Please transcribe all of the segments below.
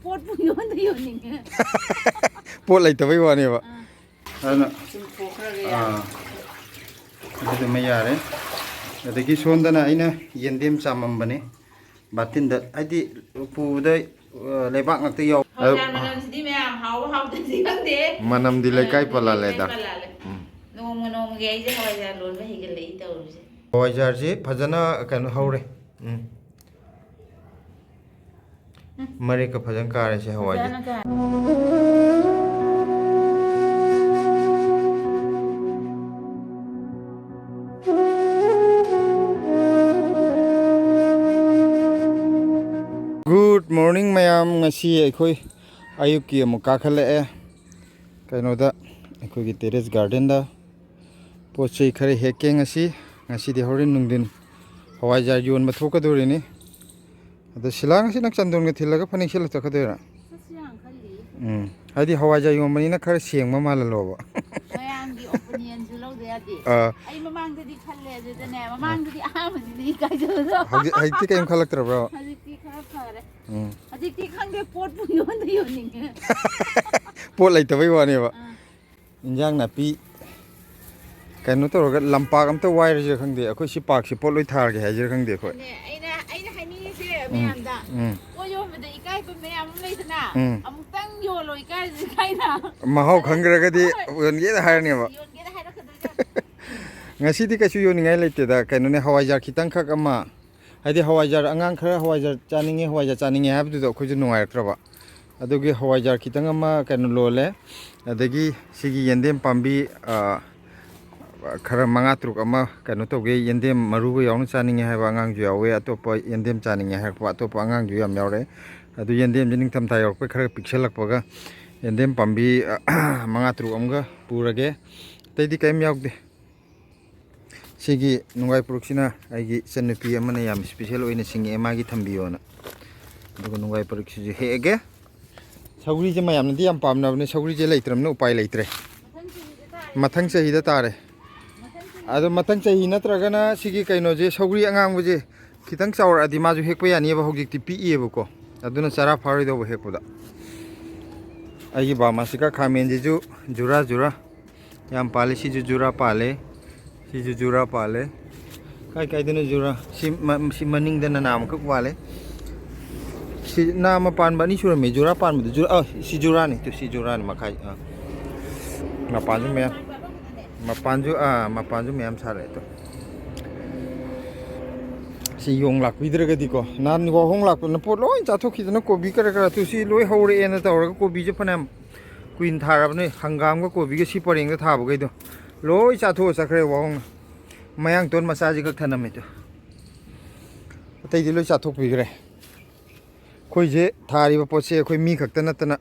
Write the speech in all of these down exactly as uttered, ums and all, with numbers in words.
ꯄꯣꯠꯄꯨ ꯌꯣꯟꯗ ꯌꯣꯟꯅꯤꯡꯉꯦ꯫ ꯄꯣꯠ ꯂꯩꯇꯕꯩ ꯋꯥꯅꯦꯕ꯫ ꯑꯥ꯫ ꯑꯗꯨꯅ ꯆꯨꯝꯊꯣꯛꯈ꯭ꯔꯒꯦ꯫ ꯑꯥ, ꯑꯗꯨꯗꯨꯃ ꯌꯥꯔꯦ꯫ ꯑꯗꯒꯤ ꯁꯣꯝꯗꯅ ꯑꯩꯅ ꯌꯦꯟꯗꯦꯝ ꯆꯥꯃꯝꯕꯅꯦ ꯕꯥꯇꯤꯟꯗ, ꯍꯥꯏꯗꯤ ꯄꯨꯕꯗ, ꯑ, ꯂꯩꯕꯥꯛ ꯉꯥꯛꯇ ꯌꯥꯎ-, ꯍꯋꯥꯏꯖꯥꯔ ꯃꯅꯝꯁꯤꯗꯤ ꯃꯌꯥꯝ ꯍꯥꯎꯕ ꯍꯥꯎꯇꯕꯗꯤ ꯈꯪꯗꯦ꯫ ꯃꯅꯝꯗꯤ ꯂꯩꯀꯥꯏ ꯑ, ꯄꯜꯂꯥꯜꯂꯦꯗ꯫ ꯂꯩꯀꯥꯏ ꯄꯜꯂꯥꯜꯂꯦ꯫ ꯎꯝ꯫ ꯅꯣꯡꯃ ꯅꯣꯡꯃꯒꯤ ꯑꯩꯁꯦ ꯍꯋꯥꯏꯖꯥꯔ ꯂꯣꯟꯕ ꯍꯦꯟꯒꯠꯂꯛꯏ ꯇꯧꯔꯤꯁꯦ꯫ ꯍꯋꯥꯏꯖꯥꯔꯁꯤ ꯐꯖꯅ ꯀꯩꯅꯣ ꯍꯧꯔꯦ꯫ ꯎꯝ꯫ ꯃꯔꯦꯛꯀ ꯐꯖꯅ ꯀꯥꯔꯦ ꯁꯤ ꯍꯋꯥꯏꯁꯦ꯫ ꯐꯖꯅ ꯀꯥꯔꯦ꯫ Good morning ꯃꯌꯥꯝ, ꯉꯁꯤ ꯑꯩꯈꯣꯏ ꯑꯌꯨꯛꯀꯤ ꯑꯃꯨꯛ ꯀꯥꯈꯠꯂꯛꯑꯦ ꯀꯩꯅꯣꯗ, ꯑꯩꯈꯣꯏꯒꯤ terrace gardenꯗ꯫ ꯄꯣꯠ ꯆꯩ ꯈꯔ ꯍꯦꯛꯀꯦ ꯉꯁꯤ꯫ ꯉꯁꯤꯗꯤ ꯍꯣꯔꯦꯟ ꯅꯨꯡꯊꯤꯟ ꯍꯋꯥꯏꯖꯥꯔ ꯌꯣꯟꯕ ꯊꯣꯛꯀꯗꯣꯔꯤꯅꯤ꯫ ꯑꯗꯣ ꯁꯤꯂꯥ ꯉꯁꯤ ꯅꯪ ꯆꯟꯗꯣꯟꯒ ꯊꯤꯜꯂꯒ ꯐꯅꯦꯛ ꯁꯦꯠꯂ ꯆꯠꯀꯗꯣꯏꯔꯥ? ꯆꯠꯁꯤꯔꯥꯅ ꯈꯜꯂꯤ꯫ ꯎꯝ, ꯍꯥꯏꯗꯤ ꯍꯋꯥꯏꯖꯥꯔ ꯌꯣꯟꯕꯅꯤꯅ ꯈꯔ ꯁꯦꯡꯕ ꯃꯥꯜꯍꯜꯂꯣꯕ꯫ ꯃꯌꯥꯝꯒꯤ opinionꯁꯨ ꯂꯧꯗ ꯌꯥꯗꯦ꯫ ꯑꯥ꯫ ꯑꯩ ꯃꯃꯥꯡꯗꯗꯤ ꯈꯜꯂꯦ, ꯑꯗꯨꯗꯅꯦ, ꯃꯃꯥꯡꯗꯗꯤ ꯑꯍꯥꯟꯕꯁꯤꯗꯤ ꯏꯀꯥꯏꯖꯕꯗꯣ꯫ ꯍꯧꯖꯤꯛ, ꯍꯧꯖꯤꯛꯇꯤ ꯀꯔꯤꯝ ꯈꯜꯂꯛꯇ꯭ꯔꯕ꯭ꯔꯣ? ꯍꯧꯖꯤꯛꯇꯤ ꯈꯔ ꯐꯔꯦ꯫ ꯎꯝ꯫ ꯍꯧꯖꯤꯛꯇꯤ ꯈꯪꯗꯦ, ꯄꯣꯠꯄꯨ ꯌꯣꯟꯗ ꯌꯣꯟꯅꯤꯡꯉꯦ꯫ ꯄꯣꯠ ꯂꯩꯇꯕꯩ ꯋꯥꯅꯦꯕ꯫ ꯑꯥ꯫ ꯏꯟꯖꯥꯡ ꯅꯥꯄꯤ ꯀꯩꯅꯣ ꯇꯧꯔꯒ ꯂꯝꯄꯥꯛ ꯑꯝꯇ ꯋꯥꯏꯔꯁꯤꯔ ꯈꯪꯗꯦ꯫ ꯑꯩꯈꯣꯏ ꯁꯤ ꯄꯥꯛꯁꯤ ꯄꯣꯠ ꯂꯣꯏ ꯊꯥꯔꯒꯦ ꯍꯥꯏꯁꯤꯔ ꯈꯪꯗꯦ ꯑꯩꯈꯣꯏ꯫ ꯑꯗꯨꯅꯦ ꯑꯩꯅ, ꯑꯩꯅ ꯍꯥꯏꯅꯤꯡꯉꯤꯁꯦ ꯎꯝ, ꯃꯌꯥꯝꯗ, ꯎꯝ꯫ ꯄꯣꯠ ꯌꯣꯟꯕꯗ ꯏꯀꯥꯏꯕ ꯃꯌꯥꯝ ꯑꯃ ꯂꯩꯗꯅ, ꯎꯝ꯫ ꯑꯃꯨꯛꯇꯪ ꯌꯣꯜꯂꯣ ꯏꯀꯥꯏꯔꯁꯨ ꯏꯀꯥꯏꯅ꯫ ꯃꯍꯥꯎ ꯈꯪꯈ꯭ꯔꯒꯗꯤ ꯍꯣꯏ꯫ ꯌꯣꯟꯒꯦꯗ ꯍꯥꯏꯔꯅꯦꯕ꯫ ꯌꯣꯟꯒꯦꯗ ꯍꯥꯏꯔꯛꯀꯗꯣꯏꯅꯦ꯫ ꯉꯁꯤꯗꯤ ꯀꯩꯁꯨ ꯌꯣꯟꯅꯤꯡꯉꯥꯏ ꯂꯩꯇꯦꯗ꯫ ꯀꯩꯅꯣꯅꯦ, ꯍꯋꯥꯏꯖꯥꯔ ꯈꯤꯇꯪꯈꯛ ꯑꯃ, ꯍꯥꯏꯗꯤ ꯍꯋꯥꯏꯖꯥꯔ, ꯑꯉꯥꯡ ꯈꯔ ꯍꯋꯥꯏꯖꯥꯔ ꯆꯥꯅꯤꯡꯉꯦ, ꯍꯋꯥꯏꯖꯥꯔ ꯆꯥꯅꯤꯡꯉꯦ ꯍꯥꯏꯕꯗꯨꯗ ꯑꯩꯈꯣꯏꯁꯨ ꯅꯨꯡꯉꯥꯏꯔꯛꯇ꯭ꯔꯕ꯫ ꯑꯗꯨꯒꯤ ꯍꯋꯥꯏꯖꯥꯔ ꯈꯤꯇꯪ ꯑꯃ ꯀꯩꯅꯣ ꯂꯣꯜꯂꯦ꯫ ꯑꯗꯒꯤ ꯁꯤꯒꯤ ꯌꯦꯟꯗꯦꯝ ꯄꯥꯝꯕꯤ, ꯑ, ꯈꯔ ꯃꯉꯥ ꯇꯔꯨꯛ ꯑꯃ ꯀꯩꯅꯣ ꯇꯧꯒꯦ, ꯌꯦꯟꯗꯦꯝ ꯃꯔꯨꯒ ꯌꯥꯎꯅ ꯆꯥꯅꯤꯡꯉꯦ ꯍꯥꯏꯕ ꯑꯉꯥꯡꯁꯨ ꯌꯥꯎꯋꯦ, ꯑꯇꯣꯞꯄ ꯌꯦꯟꯗꯦꯝ ꯆꯥꯅꯤꯡꯉꯦ ꯍꯥꯏꯔꯛꯄ ꯑꯇꯣꯞꯄ ꯑꯉꯥꯡꯁꯨ ꯌꯥꯝ ꯌꯥꯎꯔꯦ꯫ ꯑꯗꯨ ꯌꯦꯟꯗꯦꯝꯁꯦ ꯅꯤꯡꯊꯝꯊꯥ ꯌꯧꯔꯛꯄꯩ ꯈꯔ ꯄꯤꯛꯁꯜꯂꯛꯄꯒ ꯌꯦꯟꯗꯦꯝ ꯄꯥꯝꯕꯤ, ꯑ, ꯃꯉꯥ ꯇꯔꯨꯛ ꯑꯃꯒ ꯄꯨꯔꯒꯦ꯫ ꯑꯇꯩꯗꯤ ꯀꯔꯤꯝ ꯌꯥꯎꯗꯦ꯫ ꯁꯤꯒꯤ ꯅꯨꯡꯒꯥꯏ ꯄꯨꯔꯛꯁꯤꯅ ꯑꯩꯒꯤ ꯏꯆꯟꯅꯨꯄꯤ ꯑꯃꯅ ꯌꯥꯝ special ꯑꯣꯏꯅ ꯁꯤꯡꯉꯛꯑꯦ, ꯃꯥꯒꯤ ꯊꯝꯕꯤꯌꯣꯅ꯫ ꯑꯗꯨꯒ ꯅꯨꯡꯒꯥꯏ ꯄꯨꯔꯛꯁꯤꯁꯨ ꯍꯦꯛꯑꯒꯦ꯫ ꯁꯧꯒ꯭ꯔꯤꯁꯦ ꯃꯌꯥꯝꯅꯗꯤ ꯌꯥꯝ ꯄꯥꯝꯅꯕꯅꯦ, ꯁꯧꯒ꯭ꯔꯤꯁꯦ ꯂꯩꯇ꯭ꯔꯕꯅꯤꯅ ꯎꯄꯥꯏ ꯂꯩꯇ꯭ꯔꯦ꯫ ꯃꯊꯪ ꯆꯍꯤꯗ ꯇꯥꯔꯦ꯫ ꯑꯗꯣ ꯃꯊꯪ ꯆꯍꯤ ꯅꯠꯇ꯭ꯔꯒꯅ ꯁꯤꯒꯤ ꯀꯩꯅꯣꯁꯦ, ꯁꯧꯒ꯭ꯔꯤ ꯑꯉꯥꯡꯕꯁꯦ ꯈꯤꯇꯪ ꯆꯥꯎꯔꯛꯑꯗꯤ ꯃꯥꯁꯨ ꯍꯦꯛꯄ ꯌꯥꯅꯤꯕ, ꯍꯧꯖꯤꯛꯇꯤ ꯄꯤꯛꯏꯌꯦꯕꯀꯣ꯫ ꯑꯗꯨꯅ ꯆꯔꯥ ꯐꯥꯔꯣꯏꯗꯧꯕ ꯍꯦꯛꯄꯗ꯫ ꯑꯩꯒꯤ ꯕꯥꯃꯥꯁꯤꯀꯥ ꯈꯥꯃꯦꯟꯁꯤꯁꯨ ꯖꯨꯔꯥ ꯖꯨꯔꯥ ꯌꯥꯝ ꯄꯥꯜꯂꯤ꯫ ꯁꯤꯁꯨ ꯖꯨꯔꯥ ꯄꯥꯜꯂꯦ, ꯁꯤꯁꯨ ꯖꯨꯔꯥ ꯄꯥꯜꯂꯦ꯫ ꯀꯥꯏ ꯀꯥꯏꯗꯅꯣ ꯖꯨꯔꯥ? ꯁꯤ ꯃ-, ꯁꯤ ꯃꯅꯤꯡꯗ ꯅꯅꯥ ꯑꯃꯈꯛ ꯄꯥꯜꯂꯦ꯫ ꯁꯤ ꯅꯥ ꯑꯃ ꯄꯥꯟꯕ ꯑꯅꯤ ꯁꯨꯔꯝꯃꯤ꯫ ꯖꯨꯔꯥ ꯄꯥꯟꯕꯗꯨ ꯖꯨꯔꯥ, ꯑ, ꯁꯤ ꯖꯨꯔꯥꯅꯤ꯫ ꯇꯨ, ꯁꯤ ꯖꯨꯔꯥꯅꯤ ꯃꯈꯥꯏ꯫ ꯑ꯫ ꯃꯄꯥꯟꯁꯨ ꯃꯌꯥꯝ, ꯃꯄꯥꯟꯁꯨ, ꯑꯥ, ꯃꯄꯥꯟꯁꯨ ꯃꯌꯥꯝ ꯁꯥꯔꯛꯑꯦ ꯇꯨ꯫ ꯁꯤ ꯌꯣꯡ ꯂꯥꯛꯄꯤꯗ꯭ꯔꯒꯗꯤꯀꯣ, ꯅꯍꯥꯟ ꯋꯥꯍꯣꯡ ꯂꯥꯛꯄꯅ ꯄꯣꯠ ꯂꯣꯏ ꯆꯥꯊꯣꯛꯈꯤꯗꯅ, ꯀꯣꯕꯤ ꯀꯔ ꯀꯔꯥ ꯇꯨ ꯁꯤ ꯂꯣꯏ ꯍꯧꯔꯛꯑꯦꯅ ꯇꯧꯔꯒ, ꯀꯣꯕꯤꯁꯦ ꯐꯅꯌꯥꯝ ꯀꯨꯏꯅ ꯊꯥꯔꯕꯅꯦ꯫ ꯍꯪꯒꯥꯝꯒ ꯀꯣꯕꯤꯒ ꯁꯤ ꯄꯔꯦꯡꯗ ꯊꯥꯕꯈꯩꯗꯣ ꯂꯣꯏ ꯆꯥꯊꯣꯛꯑ ꯆꯠꯈ꯭ꯔꯦ ꯋꯥꯍꯣꯡꯅ꯫ ꯃꯌꯥꯡꯇꯣꯟ ꯃꯆꯥꯁꯤ ꯈꯛ ꯊꯅꯝꯃꯦ ꯇꯨ꯫ ꯑꯇꯩꯗꯤ ꯂꯣꯏ ꯆꯥꯊꯣꯛꯄꯤꯈ꯭ꯔꯦ꯫ ꯑꯩꯈꯣꯏꯁꯦ ꯊꯥꯔꯤꯕ ꯄꯣꯠꯁꯦ ꯑꯩꯈꯣꯏ ꯃꯤ ꯈꯛꯇ ꯅꯠꯇꯅ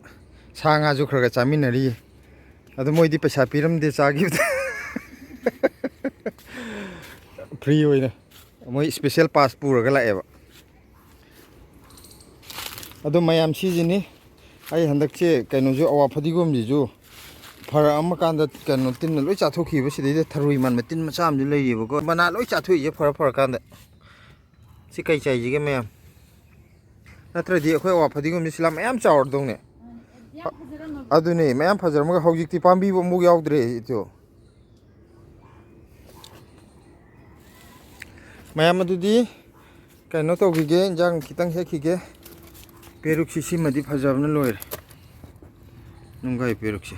ꯁꯥ ꯉꯥꯁꯨ ꯈꯔ ꯈꯔ ꯆꯥꯃꯤꯟꯅꯔꯤꯌꯦ꯫ ꯑꯗꯣ ꯃꯣꯏꯗꯤ ꯄꯩꯁꯥ ꯄꯤꯔꯝꯗꯦ ꯆꯥꯈꯤꯕꯗ꯫ ꯐ꯭ꯔꯤ ꯑꯣꯏꯅ ꯃꯣꯏ ꯏꯁꯄꯦꯁꯦꯜ ꯄꯥꯁ ꯄꯨꯔꯒ ꯂꯥꯛꯑꯦꯕ꯫ ꯑꯗꯣ ꯃꯌꯥꯝ ꯁꯤꯁꯤꯅꯤ꯫ ꯑꯩ ꯍꯟꯗꯛꯁꯦ ꯀꯩꯅꯣꯁꯨ, ꯑꯋꯥ ꯐꯗꯤꯒꯣꯝꯁꯤꯁꯨ ꯐꯔꯛ ꯑꯃ ꯀꯥꯟꯗ ꯀꯩꯅꯣ ꯇꯤꯟꯅ ꯂꯣꯏ ꯆꯥꯊꯣꯛꯈꯤꯕ꯫ ꯁꯤꯗꯩꯗ ꯊꯔꯣꯏ ꯃꯥꯟꯕ ꯇꯤꯟ ꯃꯆꯥ ꯑꯃꯁꯨ ꯂꯩꯔꯤꯕꯀꯣ, ꯃꯅꯥ ꯂꯣꯏ ꯆꯥꯊꯣꯛꯏꯁꯦ ꯐꯔ ꯐꯔꯀꯥꯟꯗ꯫ ꯁꯤ ꯀꯩ ꯆꯥꯏꯁꯤꯒꯦ ꯃꯌꯥꯝ? ꯅꯠꯇ꯭ꯔꯗꯤ ꯑꯩꯈꯣꯏ ꯑꯋꯥ ꯐꯗꯤꯒꯣꯝꯁꯦ ꯁꯤꯂꯥ ꯃꯌꯥꯝ ꯆꯥꯎꯔꯗꯧꯅꯦ꯫ ꯑꯗꯨꯅꯦ, ꯃꯌꯥꯝ ꯐꯖꯔꯝꯃꯒ ꯍꯧꯖꯤꯛꯇꯤ ꯄꯥꯝꯕꯤꯕꯨ ꯑꯃꯨꯛ ꯌꯥꯎꯗ꯭ꯔꯦ ꯏꯆꯣ꯫ ꯃꯌꯥꯝ ꯑꯗꯨꯗꯤ ꯀꯩꯅꯣ ꯇꯧꯈꯤꯒꯦ, ꯏꯟꯖꯥꯡ ꯈꯤꯇꯪ ꯍꯦꯛꯈꯤꯒꯦ꯫ ꯄꯦꯔꯨꯛꯁꯤ ꯁꯤꯃꯗꯤ ꯐꯖꯕꯅ ꯂꯣꯏꯔꯦ꯫ ꯅꯨꯡꯒꯥꯏ ꯄꯦꯔꯨꯛꯁꯦ꯫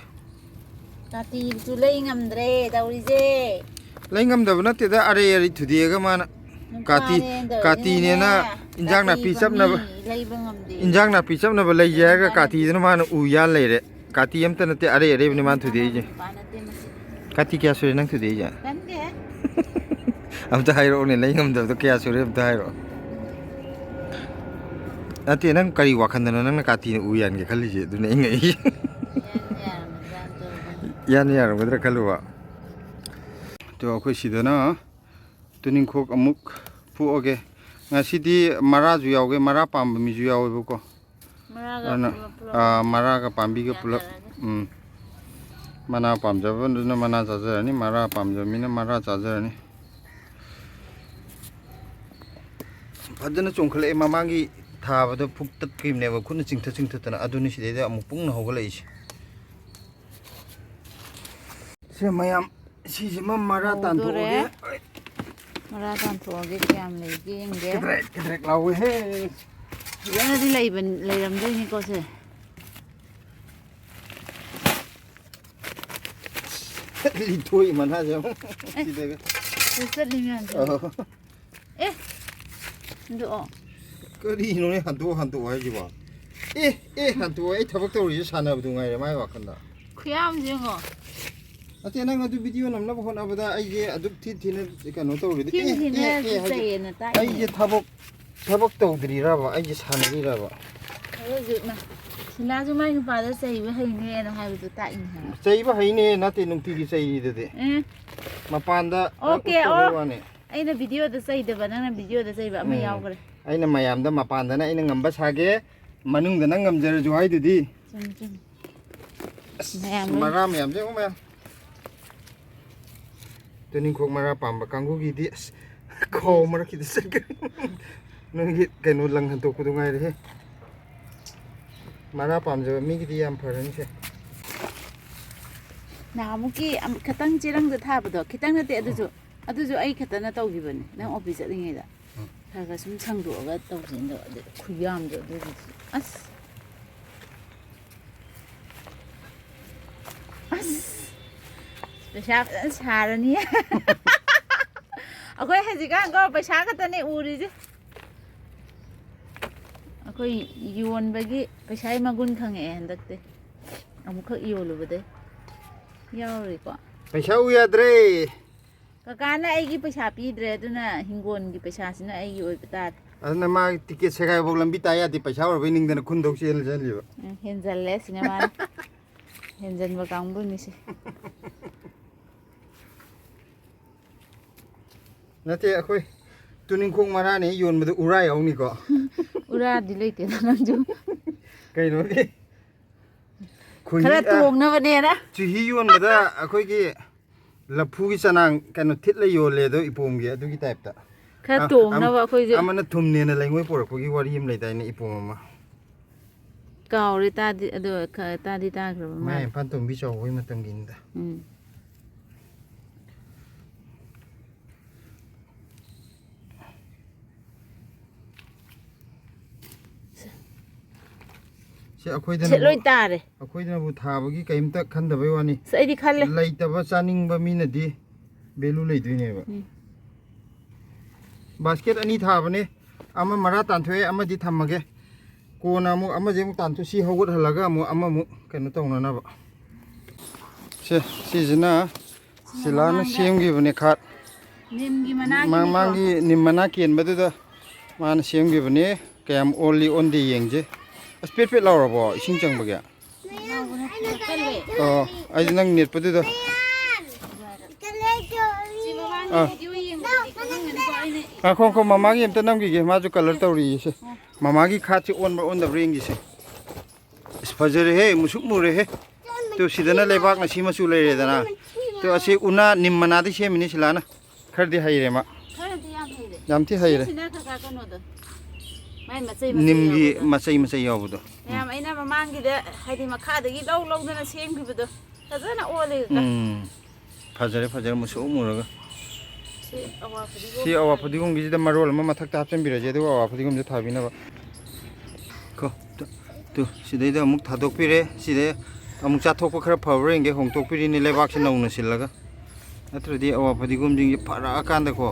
ꯀꯥꯇꯤꯁꯨ ꯂꯩ ꯉꯝꯗ꯭ꯔꯦ ꯇꯧꯔꯤꯁꯦ꯫ ꯂꯩ ꯉꯝꯗꯕ ꯅꯠꯇꯦꯗ, ꯑꯔꯩ ꯑꯔꯩ ꯊꯨꯗꯦꯛꯑꯒ ꯃꯥꯅ ꯀꯥꯇꯤ, ꯅꯨꯄꯥꯅꯦꯅ ꯇꯧꯔꯤꯁꯤꯅꯅꯦ, ꯀꯥꯇꯤꯅꯦꯅ ꯏꯟꯖꯥꯡ ꯀꯥꯇꯤ ꯅꯥꯄꯤ ꯆꯞꯅꯕ, ꯐꯪꯉꯤ, ꯂꯩꯕ ꯉꯝꯗꯦ꯫ ꯏꯟꯖꯥꯡ ꯅꯥꯄꯤ ꯆꯞꯅꯕ ꯂꯩꯁꯦ ꯍꯥꯏꯔꯒ ꯏꯟꯖꯥꯡ ꯅꯥꯄꯤ ꯀꯥꯇꯤꯗꯨꯅ ꯃꯥꯅ ꯎ ꯌꯥꯜ ꯂꯩꯔꯦ꯫ ꯀꯥꯇꯤ ꯑꯝꯇ ꯅꯠꯇꯦ, ꯑꯔꯩ ꯑꯔꯩꯕꯅꯤ ꯃꯥꯅ ꯊꯨꯗꯦꯛꯏꯁꯦ꯫ ꯅꯨꯄꯥ ꯅꯠꯇꯦ ꯃꯁꯤ꯫ ꯀꯥꯇꯤ ꯀꯌꯥ ꯁꯨꯔꯦ ꯅꯪ ꯊꯨꯗꯦꯛꯏꯁꯦ? ꯈꯪꯗꯦ꯫ ꯑꯝꯇ ꯍꯥꯏꯔꯛꯑꯣꯅꯦ, ꯂꯩ ꯉꯝꯗꯕꯗꯣ ꯀꯌꯥ ꯁꯨꯔꯦ ꯑꯝꯇ ꯍꯥꯏꯔꯛꯑꯣ꯫ ꯅꯠꯇꯦ, ꯅꯪ ꯀꯔꯤ ꯋꯥꯈꯟꯗꯅꯣ ꯅꯪꯅ ꯀꯥꯇꯤꯅ ꯎ ꯌꯥꯟꯒꯦ ꯈꯜꯂꯤꯁꯦ? ꯑꯗꯨꯅꯦ ꯑꯩ ꯉꯛꯏꯁꯦ꯫ ꯌꯥꯅꯤ ꯌꯥꯔꯝꯒꯗ꯭ꯔꯥ ꯇꯧꯕꯅꯤ꯫ ꯌꯥꯅꯤ ꯌꯥꯔꯝꯒꯗ꯭ꯔꯥ ꯈꯜꯂꯨꯕ꯫ ꯑꯗꯣ ꯑꯩꯈꯣꯏ ꯁꯤꯗꯅ ꯇꯨꯅꯤꯡꯈꯣꯛ ꯑꯃꯨꯛ ꯐꯨꯛꯑꯒꯦ꯫ ꯉꯁꯤꯗꯤ ꯃꯔꯥꯁꯨ ꯌꯥꯎꯒꯦ, ꯃꯔꯥ ꯄꯥꯝꯕ ꯃꯤꯁꯨ ꯌꯥꯎꯋꯦꯕꯀꯣ꯫ ꯃꯔꯥꯒ ꯑꯗꯨꯅ, ꯄꯨꯂꯞ ꯄꯨꯂꯞ ꯑꯥ, ꯃꯔꯥꯒ ꯄꯥꯝꯕꯤꯒ ꯄꯨꯂꯞ꯫ ꯌꯥꯟꯊꯔꯒꯦ꯫ ꯎꯝ꯫ ꯃꯅꯥ ꯄꯥꯝꯖꯕꯗꯨꯅ ꯃꯅꯥ ꯆꯥꯖꯔꯅꯤ, ꯃꯔꯥ ꯄꯥꯝꯖꯕ ꯃꯤꯅ ꯃꯔꯥ ꯆꯥꯖꯔꯅꯤ꯫ ꯐꯖꯅ ꯆꯣꯡꯈꯠꯂꯛꯑꯦ ꯃꯃꯥꯡꯒꯤ ꯊꯥꯕꯗꯣ ꯐꯨꯛ ꯇꯠꯈꯤꯕꯅꯦꯕ, ꯈꯨꯠꯅ ꯆꯤꯡꯊꯠ ꯆꯤꯡꯊꯠꯇꯅ꯫ ꯑꯗꯨꯅꯤ ꯁꯤꯗꯩꯗ ꯑꯃꯨꯛ ꯄꯨꯡꯅ ꯍꯧꯒꯠꯂꯛꯏꯁꯦ꯫ ꯁꯦ ꯃꯌꯥꯝ, ꯁꯤꯁꯤꯃ ꯃꯔꯥ ꯍꯧꯗꯣꯔꯦ꯫ ꯇꯥꯟꯊꯣꯛꯑꯒꯦ꯫ ꯃꯔꯥ ꯇꯥꯟꯊꯣꯛꯑꯒꯦ, ꯀꯌꯥꯝ ꯂꯩꯒꯦ ꯌꯦꯡꯒꯦ꯫ ꯀꯗ꯭ꯔꯦꯛ ꯀꯗ꯭ꯔꯦꯛ ꯂꯥꯎꯋꯦꯍꯦ꯫ ꯐꯖꯅꯗꯤ ꯂꯩꯕ-, ꯂꯩꯔꯝꯗꯣꯏꯅꯤꯀꯣ ꯁꯦ꯫ ꯂꯤꯊꯣꯛꯏ ꯃꯅꯥꯁꯦ ꯑꯃꯨꯛ꯫ ꯑꯦ, ꯁꯤꯗꯒ꯫ ꯁꯤꯗ ꯆꯠꯂꯤ ꯃꯌꯥꯝꯁꯦ꯫ ꯑꯣ꯫ ꯑꯦ, ꯍꯟꯗꯣꯛꯑꯣ꯫ ꯀꯔꯤꯅꯣꯅꯦ ꯍꯟꯗꯣꯛ ꯍꯟꯗꯣꯛꯑꯣ ꯍꯥꯏꯁꯤꯕꯣ? ꯑꯦ, ꯑꯦ, ꯍꯟꯗꯣꯛꯑꯣ꯫ ꯑꯩ ꯊꯕꯛ ꯇꯧꯔꯤꯁꯦ ꯁꯥꯟꯅꯕꯗꯨ ꯉꯥꯏꯔꯦ ꯃꯥꯏ ꯋꯥꯈꯜꯗ꯫ ꯈꯨꯌꯥꯝꯁꯦ ꯌꯦꯡꯉꯣ꯫ ꯅꯠꯇꯦ, ꯅꯪ ꯑꯗꯨ ꯚꯤꯗꯤꯑꯣ ꯅꯝꯅꯕ ꯍꯣꯠꯅꯕꯗ ꯑꯩꯁꯦ ꯑꯗꯨꯛ ꯊꯤ ꯊꯤꯅ ꯀꯩꯅꯣ ꯇꯧꯔꯤꯗꯤ꯫ ꯊꯤ ꯑꯦ, ꯊꯤꯅ ꯑꯦ, ꯑꯦ ꯍꯥꯏꯁꯦ꯫ ꯆꯩꯌꯦꯅ ꯇꯥꯛꯏꯅꯦ꯫ ꯑꯩꯁꯦ ꯊꯕꯛ, ꯊꯕꯛ ꯇꯧꯗ꯭ꯔꯤꯔꯕ? ꯑꯩꯁꯦ ꯁꯥꯟꯅꯔꯤꯔꯕ? ꯍꯧꯖꯤꯛ ꯃꯥ-, ꯁꯤꯂꯥꯁꯨ ꯃꯥꯏ ꯅꯨꯄꯥꯗ ꯆꯩꯕ ꯍꯩꯅꯦꯅ ꯍꯥꯏꯕꯗꯣ ꯇꯥꯛꯏꯅꯦ ꯍꯥꯏꯕ꯫ ꯆꯩꯕ ꯍꯩꯅꯦ ꯅꯠꯇꯦ, ꯅꯨꯡꯇꯤꯒꯤ ꯆꯩꯔꯤꯗꯨꯗꯤ꯫ ꯎꯝ꯫ ꯃꯄꯥꯟꯗ ꯑꯣꯀꯦ, ꯄꯨꯊꯣꯛꯄꯩ ꯑꯣ꯫ ꯋꯥꯅꯤ꯫ ꯑꯩꯅ ꯚꯤꯗꯤꯑꯣꯗ ꯆꯩꯗꯕ, ꯅꯪꯅ ꯚꯤꯗꯤꯑꯣꯗ ꯆꯩꯕ ꯑꯃ ꯎꯝ꯫ ꯌꯥꯎꯈ꯭ꯔꯦ꯫ ꯑꯩꯅ ꯃꯌꯥꯝꯗ ꯃꯄꯥꯟꯗꯅ ꯑꯩꯅ ꯉꯝꯕ ꯁꯥꯒꯦ, ꯃꯅꯨꯡꯗꯅ ꯉꯝꯖꯔꯁꯨ ꯍꯥꯏꯗꯨꯗꯤ꯫ ꯆꯨꯝꯃꯤ, ꯆꯨꯝꯃꯤ꯫ ꯑꯁ, ꯃꯌꯥꯝ ꯂꯣꯏ-, ꯃꯔꯥ ꯃꯌꯥꯝꯁꯦ ꯌꯦꯡꯉꯨ ꯃꯌꯥꯝ꯫ ꯇꯨꯅꯤꯡꯈꯣꯛ ꯃꯔꯥ ꯄꯥꯝꯕ ꯀꯥꯡꯕꯨꯒꯤꯗꯤ ꯑꯁ ꯈꯥꯎ ꯃꯔꯛꯀꯤꯗ ꯆꯠꯈ꯭ꯔꯦ꯫ ꯅꯣꯏꯒꯤ ꯀꯩꯅꯣ ꯂꯪ ꯍꯟꯗꯣꯛꯄꯗꯣ ꯉꯥꯏꯔꯦꯍꯦ꯫ ꯃꯔꯥ ꯄꯥꯝꯖꯕ ꯃꯤꯒꯤꯗꯤ ꯌꯥꯝ ꯐꯔꯅꯤꯁꯦ꯫ ꯅꯍꯥꯟꯃꯨꯛꯀꯤ ꯑꯝ-, ꯈꯇꯪ ꯆꯦꯔꯪꯗ ꯊꯥꯕꯗꯣ, ꯈꯤꯇꯪ ꯅꯠꯇꯦ ꯑꯗꯨꯁꯨ, ꯑꯗꯨꯁꯨ ꯑꯩ ꯈꯛꯇꯅ ꯇꯧꯈꯤꯕꯅꯦ, ꯅꯪ ꯑꯣꯐꯤꯁ ꯆꯠꯂꯤꯉꯩꯗ꯫ ꯎꯝ꯫ ꯈꯔ ꯈꯔ ꯁꯨꯝ ꯁꯪꯗꯣꯛꯑꯒ ꯇꯧꯁꯤꯅ ꯇꯧꯕ, ꯈꯨꯌꯥꯝꯗꯣ ꯑꯗꯨꯒꯤꯗꯤ꯫ ꯑꯁ꯫ ꯑꯁ꯫ ꯄꯩꯁꯥ ꯐꯖꯅ ꯁꯥꯔꯅꯤ꯫ ꯑꯩꯈꯣꯏ ꯍꯧꯖꯤꯛꯀꯥꯟꯀꯣ ꯄꯩꯁꯥ ꯈꯛꯇꯅꯦ ꯎꯔꯤꯁꯦ꯫ ꯑꯩꯈꯣꯏ ꯌꯣꯟꯕꯒꯤ ꯄꯩꯁꯥꯒꯤ ꯃꯒꯨꯟ ꯈꯪꯉꯛꯑꯦ ꯍꯟꯗꯛꯇꯤ꯫ ꯑꯃꯨꯛꯈꯛ ꯌꯣꯜꯂꯨꯕꯗꯩ꯫ ꯌꯥꯎꯔꯤꯀꯣ꯫ ꯄꯩꯁꯥ ꯎ ꯌꯥꯗ꯭ꯔꯦ꯫ ꯀꯀꯥꯅ ꯑꯩꯒꯤ ꯄꯩꯁꯥ ꯄꯤꯗ꯭ꯔꯦ, ꯑꯗꯨꯅ ꯍꯤꯡꯒꯣꯜꯒꯤ ꯄꯩꯁꯥꯁꯤꯅ ꯑꯩꯒꯤ ꯑꯣꯏꯕ ꯇꯥꯔꯦ꯫ ꯑꯗꯨꯅ ꯃꯥꯒꯤ ꯇꯤꯀꯦꯠ ꯁꯦꯒꯥꯏꯐꯥꯎ ꯂꯝꯕꯤ ꯇꯥ ꯌꯥꯗꯦ, ꯄꯩꯁꯥ ꯑꯣꯏꯔꯕꯩ ꯅꯤꯡꯗꯅ ꯈꯨꯟꯗꯧ ꯆꯦꯜꯂ ꯆꯠꯂꯤꯕ꯫ ꯎꯝ, ꯍꯦꯟꯖꯜꯂꯦ ꯁꯤꯅ ꯃꯥꯅ꯫ ꯍꯦꯟꯖꯟꯕ ꯀꯥꯡꯕꯨꯅꯤꯁꯦ꯫ ꯅꯠꯇꯦ, ꯑꯩꯈꯣꯏ ꯇꯨꯅꯤꯡꯈꯣꯛ ꯃꯔꯥꯅꯦ ꯌꯣꯟꯕꯗ ꯎꯔꯥ ꯌꯥꯎꯅꯤꯀꯣ꯫ ꯎꯔꯥꯗꯤ ꯂꯩꯇꯦꯗ ꯅꯪꯁꯨ꯫ ꯀꯩꯅꯣꯒꯤ? ꯈꯣꯏꯍꯤ, ꯈꯔ ꯑ, ꯇꯣꯡꯅꯕꯅꯦꯅ꯫ ꯆꯨꯍꯤ ꯌꯣꯟꯕꯗ ꯑꯩꯈꯣꯏꯒꯤ ꯂꯐꯨꯒꯤ ꯆꯅꯥꯡ ꯀꯩꯅꯣ ꯊꯤꯠꯂ ꯌꯣꯜꯂꯦ ꯑꯗꯣ, ꯏꯄꯣꯝꯒꯤ ꯑꯗꯨꯒꯤ ꯇꯥꯏꯞꯇ꯫ ꯈꯔ ꯑ, ꯇꯣꯡꯅꯕ ꯑꯝ-, ꯑꯩꯈꯣꯏꯁꯨ꯫ ꯑꯃꯅ ꯊꯨꯝꯅꯦꯅ ꯂꯩꯉꯣꯏ ꯄꯣꯔꯛꯄꯒꯤ ꯋꯥꯔꯤ ꯑꯃ ꯂꯩꯗꯥꯏꯅꯦ, ꯏꯄꯣꯝ ꯑꯃ? ꯀꯥꯎꯔꯦ, ꯇꯥꯗꯤ, ꯑꯗꯣ ꯈ-, ꯇꯥꯗꯤ ꯇꯥꯈ꯭ꯔꯕ ꯃꯌꯥ ꯃꯥꯜꯂꯦ꯫ ꯏꯝꯐꯥꯜ ꯇꯣꯝꯕꯤ ꯆꯥꯎꯕꯒꯤ ꯃꯇꯝꯒꯤꯅꯤꯗ꯫ ꯎꯝ꯫ ꯁꯤ ꯑꯩꯈꯣꯏꯗꯅꯕꯨ, ꯁꯤ ꯂꯣꯏ ꯇꯥꯔꯦ꯫ ꯑꯩꯈꯣꯏꯗꯅꯕꯨ ꯊꯥꯕꯒꯤ ꯀꯔꯤꯝꯇ ꯈꯟꯗꯕꯩ ꯋꯥꯅꯤ꯫ ꯑꯁ, ꯑꯩꯗꯤ ꯈꯜꯂꯦ꯫ ꯂꯩꯇꯕ ꯆꯥꯅꯤꯡꯕ ꯃꯤꯅꯗꯤ value ꯂꯩꯗꯣꯏꯅꯦꯕ꯫ ꯎꯝ꯫ Basket ꯑꯅꯤ ꯊꯥꯕꯅꯦ, ꯑꯃ ꯃꯔꯥ ꯇꯥꯟꯊꯣꯛꯑꯦ, ꯑꯃꯗꯤ ꯊꯝꯃꯒꯦ꯫ ꯀꯣꯟꯅ ꯑꯃꯨꯛ ꯑꯃꯁꯦ ꯑꯃꯨꯛ ꯇꯥꯟꯊꯣꯛ-, ꯁꯤ ꯍꯧꯒꯠꯍꯜꯂꯒ ꯑꯃꯨꯛ ꯑꯃꯃꯨꯛ ꯀꯩꯅꯣ ꯇꯧꯅꯅꯕ꯫ ꯁꯦ, ꯁꯤꯁꯤꯅ ꯁꯤꯂꯥꯅ ꯃꯃꯥꯡꯗ ꯁꯦꯝꯈꯤꯕꯅꯦ ꯈꯥꯠ꯫ ꯅꯤꯝꯒꯤ ꯃꯅꯥꯒꯤꯅꯤꯀꯣ꯫ ꯃꯃꯥꯡꯒꯤ ꯅꯤꯝ ꯃꯅꯥ ꯀꯦꯟꯕꯗꯨꯗ ꯃꯥꯅ ꯁꯦꯝꯈꯤꯕꯅꯦ꯫ ꯀꯌꯥꯝ ꯑꯣꯜꯂꯤ ꯑꯣꯟꯗꯦ ꯌꯦꯡꯁꯦ꯫ ꯑꯁ, ꯄꯦꯠ ꯄꯦꯠ ꯂꯥꯎꯔꯕꯣ ꯏꯁꯤꯡ ꯆꯪꯕꯒꯤ? ꯂꯥꯎꯕꯅꯦ, ꯀꯜꯂꯦ꯫ ꯑꯣ, ꯑꯩꯗꯤ ꯅꯪ ꯅꯦꯠꯄꯗꯨꯗ꯫ ꯁꯤ ꯃꯃꯥꯡꯒꯤ ꯑꯥ꯫ Video ꯌꯦꯡꯕꯗꯗꯤ ꯈꯪꯉꯝꯒꯅꯤꯀꯣ, ꯑꯩꯅ ꯉꯥꯏꯈꯣ, ꯉꯥꯏꯈꯣ, ꯃꯃꯥꯒꯤ ꯑꯝꯇ ꯅꯝꯈꯤꯒꯦ, ꯃꯥꯁꯨ colour ꯇꯧꯔꯤꯌꯦ ꯁꯦ꯫ ꯑꯣ꯫ ꯃꯃꯥꯒꯤ ꯈꯥꯠꯁꯤ ꯑꯣꯟꯕ꯭ꯔꯥ ꯑꯣꯟꯗꯕ꯭ꯔꯥ ꯌꯦꯡꯈꯤꯁꯦ꯫ ꯑꯁ, ꯐꯖꯔꯦꯍꯦ, ꯃꯨꯁꯨꯛ ꯃꯨꯔꯦꯍꯦ꯫ ꯇꯨ, ꯁꯤꯗꯅ ꯂꯩꯕꯥꯛꯅ ꯁꯤ ꯃꯆꯨ ꯂꯩꯔꯦꯗꯅ꯫ ꯇꯨ, ꯑꯁꯤ ꯎꯅꯥ ꯅꯤꯝ ꯃꯅꯥꯗꯤ ꯁꯦꯝꯃꯤꯅꯤ ꯁꯤꯂꯥꯅ꯫ ꯈꯔꯗꯤ ꯍꯩꯔꯦ ꯃꯥ꯫ ꯈꯔꯗꯤ ꯌꯥꯝ ꯍꯩꯔꯦ꯫ ꯌꯥꯝ ꯊꯤ ꯍꯩꯔꯦ꯫ ꯁꯤꯁꯤꯅ ꯈꯔ ꯈꯔ ꯀꯩꯅꯣꯗꯣ, ꯃꯥꯏ ꯃꯆꯩ ꯃꯆꯩ ꯅꯤꯝꯒꯤ ꯌꯥꯎꯕꯗꯣ꯫ ꯃꯆꯩ ꯃꯆꯩ ꯌꯥꯎꯕꯗꯣ꯫ ꯎꯝ꯫ ꯃꯌꯥꯝ ꯑꯩꯅ ꯃꯃꯥꯡꯒꯤꯗ, ꯍꯥꯏꯗꯤ, ꯃꯈꯥꯗꯒꯤ ꯂꯧ ꯂꯧꯗꯅ ꯁꯦꯝꯈꯤꯕꯗꯣ, ꯐꯖꯅ ꯑꯣꯜꯂꯦ ꯀꯀꯥ꯫ ꯎꯝ꯫ ꯐꯖꯔꯦ, ꯐꯖꯔꯦ, ꯃꯨꯁꯨꯛ ꯃꯨꯔꯒ꯫ ꯁꯤ ꯑꯋꯥ ꯐꯗꯤꯒꯣꯝ꯫ ꯁꯤ ꯑꯋꯥ ꯐꯗꯤꯒꯣꯝꯒꯤꯁꯤꯗ ꯃꯔꯣꯜ ꯑꯃ ꯃꯊꯛꯇ ꯍꯥꯞꯆꯤꯟꯕꯤꯔꯁꯦ, ꯑꯗꯨꯒ ꯑꯋꯥ ꯐꯗꯤꯒꯣꯝꯁꯦ ꯊꯥꯕꯤꯅꯕ꯫ ꯀꯣ, ꯇꯨ, ꯇꯨ, ꯁꯤꯗꯩꯗ ꯑꯃꯨꯛ ꯊꯥꯗꯣꯛꯄꯤꯔꯦ꯫ ꯁꯤꯗꯩ ꯑꯃꯨꯛ ꯆꯥꯊꯣꯛꯄ ꯈꯔ ꯐꯕ꯭ꯔꯥ ꯌꯦꯡꯒꯦ, ꯍꯣꯡꯇꯣꯛꯄꯤꯔꯤꯅꯤ ꯂꯩꯕꯥꯛꯁꯦ ꯅꯧꯅ ꯁꯤꯜꯂꯒ꯫ ꯅꯠꯇ꯭ꯔꯗꯤ ꯑꯋꯥ ꯐꯗꯤꯒꯣꯝꯁꯤꯡꯁꯦ ꯐꯔꯛꯑꯀꯥꯟꯗꯀꯣ,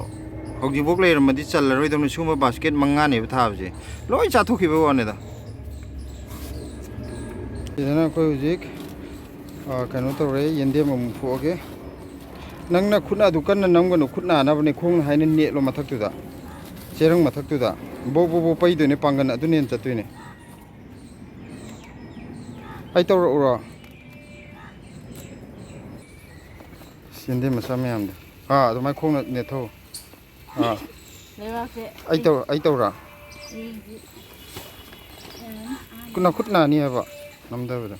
ꯍꯧꯖꯤꯛꯐꯥꯎ ꯂꯩꯔꯝꯃꯗꯤ ꯆꯜꯂꯔꯣꯏꯗꯧꯅꯤ꯫ ꯁꯤꯒꯨꯝꯕ basket ꯃꯉꯥꯅꯦꯕ ꯊꯥꯕꯁꯦ, ꯂꯣꯏ ꯆꯥꯊꯣꯛꯈꯤꯕꯩ ꯋꯥꯅꯤꯗ꯫ ꯁꯤꯗꯅ ꯑꯩꯈꯣꯏ ꯍꯧꯖꯤꯛ, ꯑ, ꯀꯩꯅꯣ ꯇꯧꯔꯦ, ꯌꯦꯟꯗꯦꯝ ꯑꯃꯨꯛ ꯐꯨꯛꯑꯒꯦ꯫ ꯅꯪꯅ ꯈꯨꯠꯅ ꯑꯗꯨ ꯀꯟꯅ ꯅꯝꯒꯅꯨ, ꯈꯨꯠ ꯅꯥꯅꯕꯅꯦ, ꯈꯣꯡꯅ ꯍꯥꯏꯅ ꯅꯦꯠꯂꯣ ꯃꯊꯛꯇꯨꯗ, ꯆꯦꯔꯪ ꯃꯊꯛꯇꯨꯗ꯫ ꯕꯣ ꯕꯣ ꯕꯣ ꯄꯩꯗꯣꯏꯅꯦ, ꯄꯥꯡꯒꯟ ꯑꯗꯨꯅ ꯍꯦꯟꯅ ꯆꯠꯇꯣꯏꯅꯦ꯫ ꯑꯩ ꯇꯧꯔꯛꯎꯔꯣ? ꯌꯦꯟꯗꯦꯝ ꯃꯆꯥ ꯃꯌꯥꯝꯗꯣ꯫ ꯑꯥ, ꯑꯗꯨꯃꯥꯏꯅ ꯈꯣꯡꯅ ꯅꯦꯠꯊꯧ꯫ ꯑꯥ꯫ ꯂꯩꯕꯥꯛꯁꯦ ꯑꯩ ꯇꯧ-, ꯑꯩ ꯇꯧꯔꯥ? ꯌꯦꯡꯁꯤ꯫ ꯅꯈꯨꯠ ꯅꯥꯅꯤ ꯍꯥꯏꯕ ꯅꯝꯗꯕꯗꯣ꯫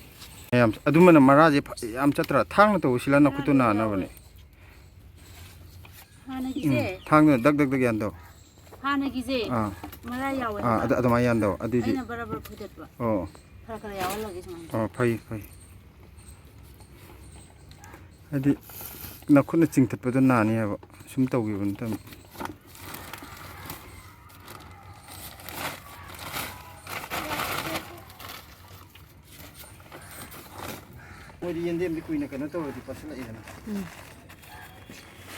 ꯌꯥꯝ, ꯑꯗꯨꯃꯅ ꯃꯔꯥꯁꯦ ꯐ-, ꯌꯥꯝ ꯆꯠꯇ꯭ꯔꯥ? ꯊꯥꯡꯅ ꯇꯧꯕ ꯁꯤꯂꯥ ꯅꯈꯨꯠꯇꯣ ꯅꯥꯅꯕꯅꯦ꯫ ꯍꯥꯟꯅꯒꯤꯁꯦ ꯎꯝ, ꯊꯥꯡꯗꯨꯅ ꯗꯛ ꯗꯛ ꯗꯛ ꯌꯥꯟꯗꯧ꯫ ꯍꯥꯟꯅꯒꯤꯁꯦ ꯑꯥ꯫ ꯃꯔꯥ ꯌꯥꯎꯋꯦ ꯑꯥ, ꯍꯥꯏꯕ꯫ ꯑꯗꯨ, ꯑꯗꯨꯃꯥꯏꯅ ꯌꯥꯟꯗꯧ꯫ ꯑꯗꯨꯏꯗꯤ ꯑꯩꯅ ꯕꯔꯥ ꯕꯔꯥ ꯐꯣꯏꯗꯠꯄ꯫ ꯑꯣ꯫ ꯈꯔ ꯈꯔ ꯌꯥꯎꯍꯜꯂꯒꯦ ꯁꯨꯃꯥꯏꯅ꯫ ꯑꯣ, ꯐꯩ, ꯐꯩ꯫ ꯍꯥꯏꯗꯤ ꯅꯈꯨꯠꯅ ꯆꯤꯡꯊꯠꯄꯗꯣ ꯅꯥꯅꯤ ꯍꯥꯏꯕ꯫ ꯁꯨꯝ ꯇꯧꯈꯤꯕ ꯅꯠꯇꯕ꯫ ꯃꯣꯏꯗꯤ ꯌꯦꯟꯗꯦꯝꯗꯤ ꯀꯨꯏꯅ ꯀꯩꯅꯣ ꯇꯧꯔꯗꯤ ꯄꯠꯁꯤꯜꯂꯛꯏꯗꯅ꯫ ꯎꯝ꯫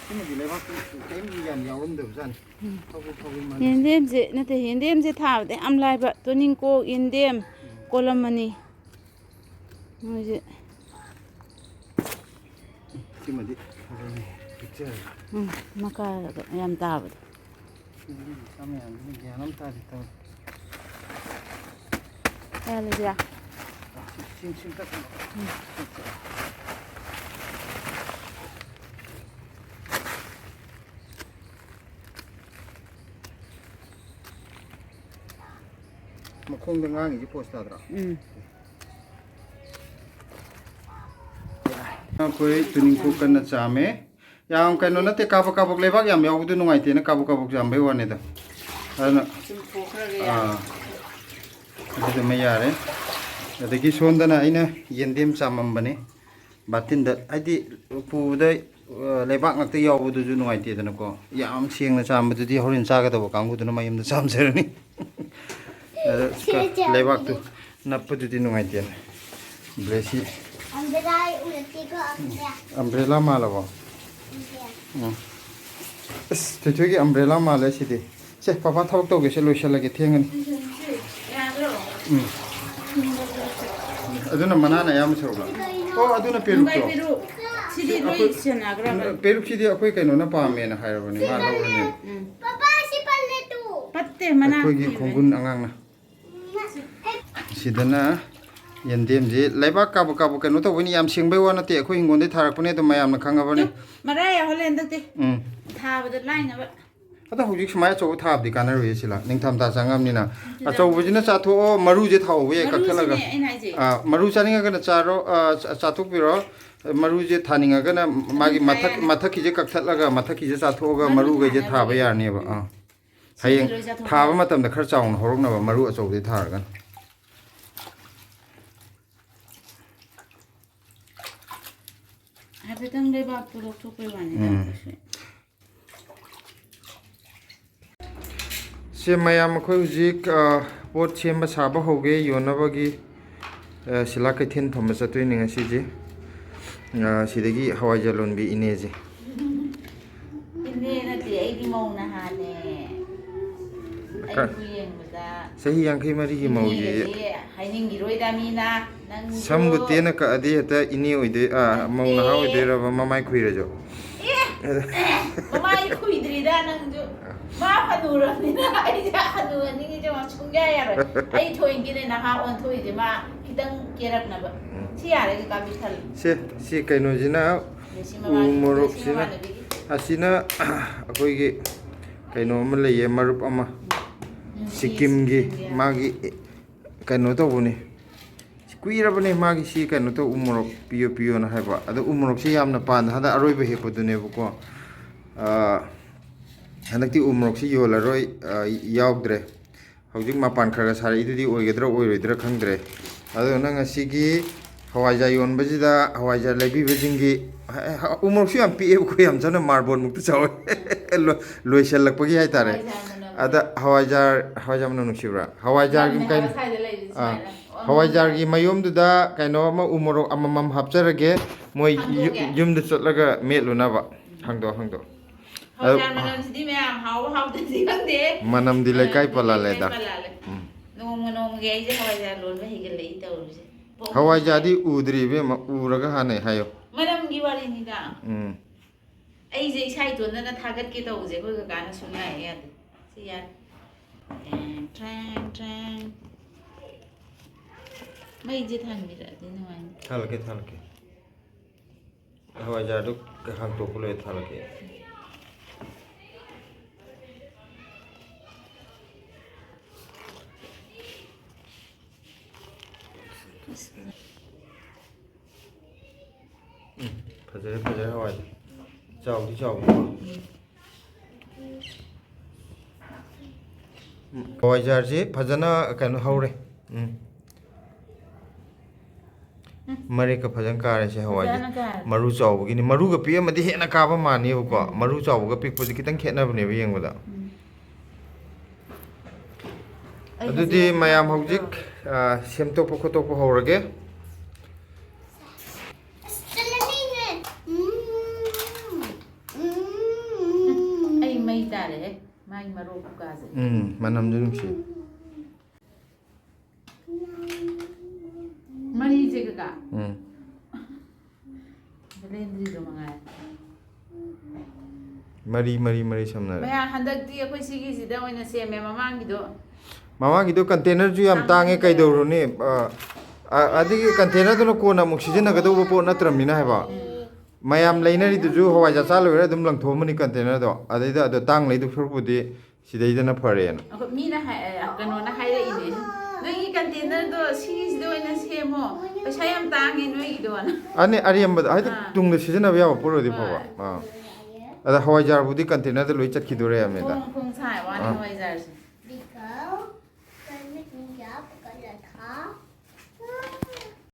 ꯁꯤꯃꯗꯤ ꯂꯩꯕꯥꯛꯇꯤ ꯀꯔꯤꯝ ꯌꯥꯝ ꯌꯥꯎꯔꯝꯗꯕꯖꯥꯠꯅꯤ꯫ ꯎꯝ꯫ ꯊꯧꯕꯨ ꯊꯧꯕꯨ ꯃꯥꯜꯂꯤ꯫ ꯌꯦꯟꯗꯦꯝꯁꯦ ꯅꯠꯇꯦ, ꯌꯦꯟꯗꯦꯝꯁꯦ ꯊꯥꯕꯗ ꯌꯥꯝ ꯂꯥꯏꯕ꯫ ꯇꯣꯅꯤꯡꯀꯣꯛ, ꯌꯦꯟꯗꯦꯝ, ꯀꯣꯂꯝ ꯃꯅꯤ꯫ ꯃꯣꯏꯁꯦ꯫ ꯁꯤꯃꯗꯤ ꯐꯖꯅ ꯄꯤꯛꯆꯔꯦ꯫ ꯎꯝ, ꯃꯀꯥꯒ ꯌꯥꯝ ꯇꯥꯕꯗꯣ꯫ ꯁꯤꯃꯗꯤ ꯃꯆꯥ ꯃꯌꯥꯝꯁꯤꯅ ꯒ꯭ꯌꯥꯟ ꯑꯃ ꯇꯥꯗꯦ ꯇꯧꯔꯤ꯫ ꯌꯥꯜꯂꯁꯤꯔꯥ? ꯁꯤ, ꯁꯤ, ꯁꯤ ꯑꯝꯇ ꯀꯩꯅꯣ꯫ ꯎꯝ꯫ ꯃꯈꯣꯡꯗ ꯉꯥꯡꯉꯤꯁꯦ ꯄꯣꯁ ꯇꯥꯗ꯭ꯔꯣ? ꯎꯝ꯫ ꯑꯩꯈꯣꯏ ꯇꯨꯅꯤꯡꯈꯣꯛ ꯀꯟꯅ ꯆꯥꯝꯃꯦ꯫ ꯌꯥꯝ ꯀꯩꯅꯣ ꯅꯠꯇꯦ, ꯀꯥꯕꯛ ꯀꯥꯕꯛ, ꯂꯩꯕꯥꯛ ꯌꯥꯝ ꯌꯥꯎꯕꯗꯨ ꯅꯨꯡꯉꯥꯏꯇꯦꯅ ꯀꯥꯕꯛ ꯀꯥꯕꯛ ꯆꯥꯝꯕꯩ ꯋꯥꯅꯤꯗ꯫ ꯑꯗꯨꯅ, ꯆꯨꯝꯊꯣꯛꯈ꯭ꯔꯒꯦ꯫ ꯑꯥ, ꯑꯗꯨꯗꯨꯃ ꯌꯥꯔꯦ꯫ ꯑꯗꯒꯤ ꯁꯣꯝꯗꯅ ꯑꯩꯅ ꯌꯦꯟꯗꯦꯝ ꯆꯥꯝꯃꯝꯕꯅꯤ ꯕꯥꯇꯤꯟꯗ, ꯍꯥꯏꯗꯤ ꯄꯨꯕꯗ, ꯑ, ꯂꯩꯕꯥꯛ ꯉꯥꯛꯇ ꯌꯥꯎꯕꯗꯨꯁꯨ ꯅꯨꯡꯉꯥꯏꯇꯦꯗꯅꯀꯣ꯫ ꯌꯥꯝ ꯁꯦꯡꯅ ꯆꯥꯝꯕꯗꯨꯗꯤ ꯍꯣꯔꯦꯟ ꯆꯥꯒꯗꯕ ꯀꯥꯡꯕꯨꯗꯨꯅ ꯃꯌꯨꯝꯗ ꯆꯥꯝꯖꯔꯅꯤ꯫ ꯑꯗ ꯁꯤ ꯆꯥꯝ- ꯂꯩꯕꯥꯛꯇꯨ ꯅꯞꯄꯗꯨꯗꯤ ꯅꯨꯡꯉꯥꯏꯇꯦꯅ꯫ ꯕ꯭ꯂꯦꯁꯤ꯫ ꯑꯝꯕ꯭ꯔꯦꯂꯥ ꯎꯔꯛꯇꯦꯀꯣ, ꯑꯝꯕ꯭ꯔꯦꯂꯥ꯫ ꯑꯝꯕ꯭ꯔꯦꯂꯥ ꯃꯥꯜꯂꯕꯣ? ꯎꯝ꯫ ꯑꯁ, ꯊꯣꯏꯊꯣꯏꯒꯤ ꯑꯝꯕ꯭ꯔꯦꯂꯥ ꯃꯥꯜꯂꯦ ꯁꯤꯗꯤ꯫ ꯁꯦ, ꯄꯥꯄꯥ ꯊꯕꯛ ꯇꯧꯒꯦꯁꯦ, ꯂꯣꯏꯁꯤꯜꯂꯒꯦ, ꯊꯦꯡꯉꯅꯤ꯫ ꯌꯥꯗ꯭ꯔꯣ? ꯎꯝ꯫ ꯑꯗꯨꯅ ꯃꯅꯥꯅ ꯑꯌꯥꯝꯕ ꯁꯔꯨꯛꯂꯣ? ꯀꯩꯅꯣ? ꯑꯣ, ꯑꯗꯨꯅ ꯅꯨꯡꯒꯥꯏ ꯄꯦꯔꯨꯛꯇꯣ꯫ ꯄꯦꯔꯨꯛ꯫ ꯁꯤꯗꯤ ꯁꯤ ꯂꯣꯏ ꯑꯩꯈꯣꯏ ꯁꯦꯟꯅꯈ꯭ꯔꯕꯅꯤ꯫ ꯄꯦꯔꯨꯛꯁꯤꯗꯤ ꯑꯩꯈꯣꯏ ꯀꯩꯅꯣꯅ ꯄꯥꯝꯃꯦꯅ ꯍꯥꯏꯔꯕꯅꯤ, ꯁꯤ ꯃꯥ ꯄꯜꯂꯦ꯫ ꯂꯧꯔꯅꯤ꯫ ꯎꯝ꯫ ꯄꯥꯄꯥ, ꯁꯤ ꯄꯜꯂꯦ ꯇꯨ꯫ ꯄꯠꯇꯦ, ꯃꯅꯥ ꯑꯩꯈꯣꯏꯒꯤ ꯊꯤꯕꯅꯤ꯫ ꯈꯣꯡꯒꯨꯟ ꯑꯉꯥꯡꯅ꯫ ꯁꯤꯗꯅ ꯌꯦꯟꯗꯦꯝꯁꯤ ꯂꯩꯕꯥꯛ ꯀꯥꯕꯛ ꯀꯥꯕꯛ ꯀꯩꯅꯣ ꯇꯧꯕꯅꯤ, ꯌꯥꯝ ꯁꯦꯡꯕꯩ ꯋꯥ ꯅꯠꯇꯦ, ꯑꯩꯈꯣꯏ ꯍꯤꯡꯒꯣꯜꯗꯩ ꯊꯥꯔꯛꯄꯅꯦ, ꯑꯗꯨꯝ ꯃꯌꯥꯝꯅ ꯈꯪꯉꯕꯅꯤ꯫ ꯇꯨ, ꯃꯔꯥ ꯌꯥꯎꯍꯜꯂꯦ ꯍꯟꯗꯛꯇꯤ꯫ ꯎꯝ꯫ ꯊꯥꯕꯗ ꯂꯥꯏꯅꯕ꯫ ꯑꯗꯣ ꯍꯧꯖꯤꯛ ꯁꯨꯃꯥꯏꯅ ꯑꯆꯧꯕ ꯊꯥꯕꯗꯤ ꯀꯥꯟꯅꯔꯣꯏꯌꯦ ꯁꯤꯂꯥ, ꯅꯤꯡꯊꯝꯊꯥ ꯆꯪꯉꯕꯅꯤꯅ꯫ ꯁꯤꯗ ꯑꯆꯧꯕꯁꯤꯅ ꯆꯥꯊꯣꯛꯑꯣ, ꯃꯔꯨꯁꯦ ꯊꯥꯍꯧꯕ ꯌꯥꯏ ꯃꯔꯨꯁꯤꯅꯦ ꯀꯛꯊꯠꯂꯒ꯫ ꯑꯩꯅ ꯍꯥꯏꯁꯦ꯫ ꯑꯥ, ꯃꯔꯨ ꯆꯥꯅꯤꯡꯉꯒꯅ ꯆꯥꯔꯣ, ꯑꯥ, ꯆꯥ-, ꯆꯥꯊꯣꯛꯄꯤꯔꯣ꯫ ꯃꯔꯨꯁꯦ ꯊꯥꯅꯤꯡꯉꯒꯅ ꯃꯥꯒꯤ ꯃꯊꯛ, ꯃꯊꯛꯀꯤꯁꯦ ꯀꯛꯊꯠꯂꯒ ꯃꯊꯛꯀꯤꯁꯦ ꯆꯥꯊꯣꯛꯑꯒ ꯃꯔꯨꯈꯩꯁꯦ ꯊꯥꯕ ꯌꯥꯔꯅꯦꯕ꯫ ꯑꯥ, ꯍꯌꯦꯡ ꯊꯥꯕ ꯃꯇꯝꯗ ꯈꯔ ꯆꯥꯎꯅ ꯍꯧꯔꯛꯅꯕ ꯃꯔꯨ ꯑꯆꯧꯕꯗꯤ ꯊꯥꯔꯒꯅ꯫ ꯍꯥꯏꯐꯦꯠꯇꯪ ꯂꯩꯕꯥꯛꯇꯨ ꯂꯧꯊꯣꯛꯄꯩ ꯋꯥꯅꯤꯗ꯫ ꯎꯝ꯫ ꯁꯦ ꯃꯌꯥꯝ, ꯑꯩꯈꯣꯏ ꯍꯧꯖꯤꯛ, ꯑ, ꯄꯣꯠ ꯁꯦꯝꯕ ꯁꯥꯕ ꯍꯧꯒꯦ ꯌꯣꯟꯅꯕꯒꯤ, ꯑ, ꯁꯤꯂꯥ ꯀꯩꯊꯦꯜ ꯐꯝꯕ ꯆꯠꯇꯣꯏꯅꯤ ꯉꯁꯤꯁꯦ꯫ ꯑ, ꯁꯤꯗꯒꯤ ꯍꯋꯥꯏꯖꯥꯔ ꯂꯣꯟꯕꯤ ꯏꯅꯦꯁꯦ꯫ ꯏꯅꯦ ꯅꯠꯇꯦ, ꯑꯩꯗꯤ ꯃꯧ ꯅꯍꯥꯅꯦ꯫ ꯀ-, ꯑꯩꯕꯨ ꯌꯦꯡꯕꯗ ꯆꯍꯤ ꯌꯥꯡꯈꯩ ꯃꯔꯤꯒꯤ ꯃꯧꯁꯤꯗꯤ ꯏꯅꯦꯒꯗꯤ ꯍꯥꯏꯅꯤꯡꯈꯤꯔꯣꯏꯗ ꯃꯤꯅ꯫ ꯅꯪꯁꯨ ꯁꯝꯕꯨ ꯇꯦꯟꯅ ꯀꯛꯑꯗꯤ ꯍꯦꯛꯇ ꯏꯅꯦ ꯑꯣꯏꯗꯣꯏ-, ꯑꯥ, ꯃꯧ ꯅꯠꯇꯦ꯫ ꯅꯍꯥ ꯑꯣꯏꯗꯣꯏꯔꯕ ꯃꯃꯥꯏ ꯈꯨꯏꯔꯁꯨ? ꯑꯦ! ꯃꯃꯥꯏ ꯈꯨꯏꯗ꯭ꯔꯤꯗ ꯅꯪꯁꯨ꯫ ꯃꯥ ꯍꯅꯨꯔꯕꯅꯤꯅ ꯑꯩꯁꯦ ꯍꯅꯨꯍꯟꯅꯤꯡꯉꯤꯁꯦ ꯃꯥ ꯁꯨꯡꯌꯥ ꯌꯥꯔꯣꯏ꯫ ꯑꯩ ꯊꯣꯏꯒꯤꯅꯦ ꯅꯍꯥ ꯑꯣꯟꯊꯣꯛꯏꯁꯦ ꯃꯥ ꯈꯤꯇꯪ ꯀꯦꯔꯛꯅꯕ꯫ ꯎꯝ꯫ ꯁꯤ ꯌꯥꯔꯦ ꯀꯀꯥ ꯄꯤꯛꯊꯜꯂꯦ꯫ ꯁꯦ, ꯁꯤ ꯀꯩꯅꯣꯁꯤꯅ ꯑꯗꯩ ꯁꯤ ꯎ ꯃꯃꯥꯟ-, ꯑꯗꯩ ꯁꯤ ꯃꯣꯔꯣꯛꯁꯤꯅ, ꯃꯃꯥꯟꯅꯕꯤꯒꯤ꯫ ꯑꯁꯤꯅ ꯑꯩꯈꯣꯏꯒꯤ ꯀꯩꯅꯣ ꯑꯃ ꯂꯩꯌꯦ, ꯃꯔꯨꯞ ꯑꯃ ꯎꯝ, ꯁꯤ ꯁꯤꯀꯤꯝꯒꯤ, ꯁꯤꯀꯤꯝꯒꯤ꯫ ꯃꯥꯒꯤ ꯀꯩꯅꯣ ꯇꯧꯕꯅꯤ꯫ ꯀꯨꯏꯔꯕꯅꯦ ꯃꯥꯒꯤ ꯁꯤ ꯀꯩꯅꯣ ꯇꯧ, ꯎ ꯃꯣꯔꯣꯛ ꯄꯤꯌꯣ ꯄꯤꯌꯣꯅ ꯍꯥꯏꯕ꯫ ꯑꯗꯣ ꯎ ꯃꯣꯔꯣꯛꯁꯦ ꯌꯥꯝꯅ ꯄꯥꯟꯗ ꯍꯟꯗꯛ ꯑꯔꯣꯏꯕ ꯍꯦꯛꯄꯗꯨꯅꯦꯕꯀꯣ꯫ ꯑꯥ, ꯍꯟꯗꯛꯇꯤ ꯎ ꯃꯣꯔꯣꯛꯁꯤ ꯌꯣꯜꯂꯔꯣꯏ, ꯑꯥ, ꯌꯥꯎꯗ꯭ꯔꯦ꯫ ꯍꯧꯖꯤꯛ ꯃꯄꯥꯟ ꯈꯔ ꯈꯔ ꯁꯥꯔꯛꯏꯗꯨꯗꯤ ꯑꯣꯏꯒꯗ꯭ꯔꯥ ꯑꯣꯏꯔꯣꯏꯗ꯭ꯔꯥ ꯈꯪꯗ꯭ꯔꯦ꯫ ꯑꯗꯨꯅ ꯉꯁꯤꯒꯤ ꯍꯋꯥꯏꯖꯥꯔ ꯌꯣꯟꯕꯁꯤꯗ ꯍꯋꯥꯏꯖꯥꯔ ꯂꯩꯕꯤꯕꯁꯤꯡꯒꯤ, ꯎ ꯃꯣꯔꯣꯛꯁꯨ ꯌꯥꯝ ꯄꯤꯛꯑꯦꯕꯀꯣ, ꯌꯥꯝ ꯆꯥꯅ ꯃꯥꯔꯕꯣꯜꯃꯨꯛꯇ ꯆꯥꯎꯋꯦ꯫ ꯂꯣꯏ-, ꯂꯣꯏꯁꯤꯜꯂꯛꯄꯒꯤ ꯍꯥꯏꯇꯥꯔꯦ꯫ ꯍꯋꯥꯏꯖꯥꯔ ꯃꯅꯝ꯫ ꯑꯗ ꯍꯋꯥꯏꯖꯥꯔ, ꯍꯋꯥꯏꯖꯥꯔ ꯃꯅꯝ ꯅꯨꯡꯁꯤꯕ꯭ꯔꯥ? ꯍꯋꯥꯏꯖꯥꯔꯒꯤ ꯅꯝꯃꯦ ꯀꯩ-, ꯍꯥꯏꯕ ꯁ꯭ꯋꯥꯏꯗ ꯂꯩꯔꯤꯁꯦ ꯑꯥ, ꯁꯨꯃꯥꯏꯅ꯫ ꯑꯣ, ꯍꯋꯥꯏꯖꯥꯔꯒꯤ ꯃꯌꯨꯝꯗꯨꯗ ꯀꯩꯅꯣ ꯑꯃ, ꯎ ꯃꯣꯔꯣꯛ ꯑꯃꯃꯝ ꯍꯥꯞꯆꯔꯒꯦ, ꯃꯣꯏ ꯌꯨ-, ꯍꯥꯡꯗꯣꯛꯀꯦ꯫ ꯌꯨꯝꯗ ꯆꯠꯂꯒ ꯃꯦꯠꯂꯨꯅꯕ꯫ ꯎꯝ꯫ ꯍꯥꯡꯗꯣꯛ, ꯍꯥꯡꯗꯣꯛ꯫ ꯍꯋꯥꯏꯖꯥꯔ ꯑꯗꯨ ꯃꯅꯝꯁꯤꯗꯤ ꯃꯌꯥꯝ ꯍꯥꯎꯕ ꯍꯥꯎꯇꯕꯗꯤ ꯈꯪꯗꯦ꯫ ꯃꯅꯝꯗꯤ ꯂꯩꯀꯥꯏ ꯃꯅꯝꯗꯤ ꯄꯜꯂꯥꯜꯂꯦꯗ꯫ ꯂꯩꯀꯥꯏ ꯄꯜꯂꯥꯜꯂꯦ꯫ ꯎꯝ꯫ ꯅꯣꯡꯃ ꯅꯣꯡꯃꯒꯤ ꯑꯩꯁꯦ ꯍꯋꯥꯏꯖꯥꯔ ꯂꯣꯟꯕ ꯍꯩꯒꯠꯂꯛꯏ ꯇꯧꯔꯤꯁꯦ꯫ ꯍꯋꯥꯏꯖꯥꯔꯗꯤ ꯎꯗ꯭ꯔꯤꯕ ꯏꯕꯦꯝꯃ, ꯎꯔꯒ ꯍꯥꯟꯅꯩ ꯍꯥꯏꯌꯣ꯫ ꯃꯅꯝꯒꯤ ꯋꯥꯔꯤꯅꯤꯗ꯫ ꯎꯝ꯫ ꯑꯩꯁꯦ ꯏꯁꯥ ꯏꯇꯣꯟꯗꯅ ꯊꯥꯒꯠꯀꯦ ꯇꯧꯕꯁꯦ ꯑꯩꯈꯣꯏ ꯀꯀꯥꯅ ꯁꯨꯡꯌꯥ ꯍꯦꯛ ꯌꯥꯗꯦ꯫ ꯁꯤ ꯌꯥꯔꯦ꯫ ꯇ꯭ꯔꯦꯡ, ꯇ꯭ꯔꯦꯡ, ꯇ꯭ꯔꯦꯡ꯫ ꯃꯩꯁꯦ ꯊꯥꯟꯕꯤꯔꯛꯑꯗꯤ ꯅꯨꯡꯉꯥꯏꯅꯤ꯫ ꯊꯥꯜꯂꯛꯀꯦ, ꯊꯥꯜꯂꯛꯀꯦ꯫ ꯍꯋꯥꯏꯖꯥꯔꯗꯨ ꯍꯥꯡꯇꯣꯛꯄ ꯂꯣꯏꯔ ꯊꯥꯜꯂꯛꯀꯦ꯫ ꯐꯖꯔꯦ, ꯐꯖꯔꯦ ꯍꯋꯥꯏꯗꯣ꯫ ꯆꯥꯎꯗꯤ ꯆꯥꯎꯕꯀꯣ꯫ ꯍꯋꯥꯏꯖꯥꯔꯁꯤ ꯐꯖꯅ ꯀꯩꯅꯣ ꯍꯧꯔꯦ꯫ ꯎꯝ꯫ ꯃꯔꯦꯛꯀ ꯐꯖꯅ ꯀꯥꯔꯦ ꯁꯤ ꯍꯋꯥꯏꯁꯦ꯫ ꯐꯖꯅ ꯀꯥꯔꯦ꯫ ꯃꯔꯨ ꯆꯥꯎꯕꯒꯤꯅꯤ꯫ ꯃꯔꯨꯒ ꯄꯤꯛꯑꯝꯃꯗꯤ ꯍꯦꯟꯅ ꯀꯥꯕ ꯃꯥꯟꯅꯦꯕꯀꯣ꯫ ꯎꯝ꯫ ꯃꯔꯨ ꯆꯥꯎꯕꯒ ꯄꯤꯛꯄꯁꯦ ꯈꯤꯇꯪ ꯈꯦꯠꯅꯕꯅꯦꯕ ꯌꯦꯡꯕꯗ꯫ ꯎꯝ꯫ ꯑꯩ ꯑꯗꯨꯗꯤ ꯍꯧꯖꯤꯛ ꯃꯌꯥꯝ ꯍꯧꯖꯤꯛ, ꯑ, ꯁꯦꯝꯗꯣꯛꯄ ꯈꯣꯠꯇꯣꯛꯄ ꯍꯧꯔꯒꯦ꯫ ꯑꯩ ꯃꯩ ꯇꯥꯔꯦꯍꯦ, ꯃꯥꯏ ꯃꯔꯣꯛ ꯀꯨꯀꯥꯁꯦ꯫ ꯎꯝ, ꯃꯅꯝꯁꯨ ꯅꯨꯡꯁꯤ꯫ ꯃꯔꯤꯁꯦ ꯀꯀꯥ? ꯎꯝ꯫ ꯕꯦꯂꯦꯟꯗ꯭ꯔꯤꯗꯣ ꯃꯉꯥꯏ꯫ ꯃꯔꯤ, ꯃꯔꯤ, ꯃꯔꯤ ꯁꯝꯅꯔꯦ꯫ ꯃꯌꯥꯝ, ꯍꯟꯗꯛꯇꯤ ꯑꯩꯈꯣꯏ ꯁꯤꯒꯤꯁꯤꯗ ꯑꯣꯏꯅ ꯁꯦꯝꯃꯦ, ꯃꯃꯥꯡꯒꯤꯗꯣ꯫ ꯃꯃꯥꯡꯒꯤꯗꯣ containerꯁꯨ ꯌꯥꯝ ꯇꯥꯡꯉꯦ, ꯇꯥꯡꯃꯟꯈ꯭ꯔꯦ꯫ ꯀꯩꯗꯧꯔꯨꯅꯤ? ꯑ, ꯑ, ꯑꯗꯒꯤ containerꯗꯨꯅ ꯀꯣꯟꯅ ꯑꯃꯨꯛ ꯁꯤꯖꯤꯟꯅꯒꯗꯧꯕ ꯄꯣꯠ ꯅꯠꯇ꯭ꯔꯕꯅꯤꯅ ꯍꯥꯏꯕ꯫ ꯎꯝ꯫ ꯃꯌꯥꯝ ꯂꯩꯅꯔꯤꯗꯨꯁꯨ ꯍꯋꯥꯏꯖꯥꯔ ꯆꯥ ꯂꯣꯏꯔ ꯑꯗꯨꯝ ꯂꯪꯊꯣꯛꯑꯝꯃꯅꯤ containerꯗꯣ꯫ ꯑꯗꯩꯗ ꯑꯗꯣ ꯇꯥꯡ ꯂꯩꯗꯧ ꯁꯔꯨꯛꯄꯨꯗꯤ ꯁꯤꯗꯩꯗꯅ ꯐꯔꯦꯅ꯫ ꯑꯩꯈꯣꯏ ꯃꯤꯅ ꯍꯥꯏ-, ꯑ, ꯀꯩꯅꯣꯅ ꯍꯥꯏꯔꯛꯏꯅꯦ, "ꯅꯣꯏꯒꯤ containerꯗꯣ ꯁꯤꯒꯤꯁꯤꯗ ꯑꯣꯏꯅ ꯁꯦꯝꯃꯣ, ꯄꯩꯁꯥ ꯌꯥꯝ ꯇꯥꯡꯉꯦ ꯅꯣꯏꯒꯤꯗꯣꯅ"꯫ ꯑꯅꯦ-, ꯑꯔꯦꯝꯕꯗ, ꯍꯥꯏꯗꯤ ꯑꯥ꯫ ꯇꯨꯡꯗ ꯁꯤꯖꯤꯟꯅꯕ ꯌꯥꯕ ꯄꯣꯠ ꯑꯣꯏꯔꯗꯤ ꯐꯕ꯫ ꯍꯣꯏ꯫ ꯑꯥ꯫ ꯑꯗ ꯍꯋꯥꯏꯖꯥꯔꯕꯨꯗꯤ containerꯗ ꯂꯣꯏ ꯆꯠꯈꯤꯗꯣꯔꯦ ꯍꯥꯏꯕꯅꯤꯗ꯫ ꯐꯣꯡ ꯐꯣꯡ ꯁꯥꯏ ꯋꯥꯅꯤ ꯑꯥ꯫ ꯍꯋꯥꯏꯖꯥꯔꯁꯦ꯫